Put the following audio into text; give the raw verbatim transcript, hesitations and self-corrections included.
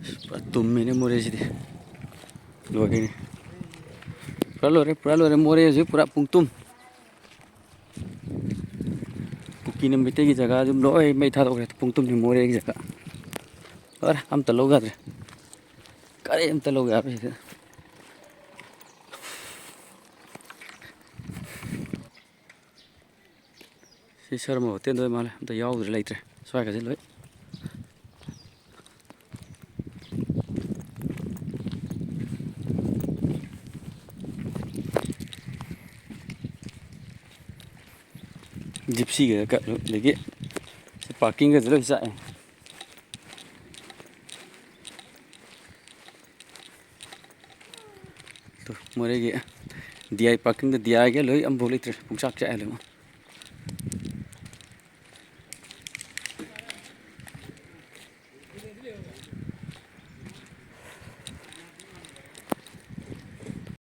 ꯑꯁ, ꯄꯨꯔꯥ ꯇꯨꯝꯃꯦꯅꯦ ꯃꯣꯔꯦꯁꯤꯗꯤ꯫ ꯂꯣꯏꯔꯦꯅꯦ꯫ ꯄꯨꯔꯥ ꯂꯣꯏꯔꯦ, ꯄꯨꯔꯥ ꯂꯣꯏꯔꯦ꯫ ꯃꯣꯔꯦ ꯍꯧꯖꯤꯛ ꯄꯨꯔꯥ ꯄꯨꯡꯇꯨꯝ꯫ ꯀꯨꯀꯤ ꯅꯨꯃꯤꯠꯇꯒꯤ ꯖꯒꯥ ꯑꯗꯨꯝ ꯂꯣꯏ ꯃꯩ ꯊꯥꯗꯣꯛꯈ꯭ꯔꯦ꯫ ꯄꯨꯡꯇꯨꯝꯅꯤ ꯃꯣꯔꯦꯒꯤ ꯖꯒꯥ꯫ ꯂꯣꯏꯔꯦ, ꯑꯝꯇ ꯂꯧ ꯌꯥꯗ꯭ꯔꯦ꯫ ꯀꯔꯤ ꯑꯝꯇ ꯂꯧ ꯌꯥꯗ꯭ꯔꯦ ꯁꯤꯗ꯫ ꯁꯤ ꯁꯔꯃ ꯍꯣꯇꯦꯜꯗ ꯑꯣꯏ ꯃꯥꯜꯂꯦ꯫ ꯑꯝꯇ ꯌꯥꯎꯗ꯭ꯔꯦ, ꯂꯩꯇ꯭ꯔꯦ꯫ ꯁ꯭ꯋꯥꯏꯒꯁꯦ ꯂꯣꯏ꯫ ꯖꯤꯞꯁꯤꯒ ꯀ-, ꯑꯗꯒꯤ ꯁꯤ ꯄꯥꯔꯀꯤꯡꯒꯁꯦ ꯂꯣꯏ ꯆꯥꯛꯑꯦ꯫ ꯇꯨ, ꯃꯣꯔꯦꯒꯤ ꯗꯤ ꯑꯥꯏ ꯄꯥꯔꯀꯤꯡꯗ ꯗꯤ ꯑꯥꯏꯒ ꯂꯣꯏ ꯑꯝꯐꯥꯎ ꯂꯩꯇ꯭ꯔꯦ, ꯄꯨꯡꯆꯥꯛ ꯆꯥꯛꯑꯦ ꯂꯣꯏꯅꯃꯛ꯫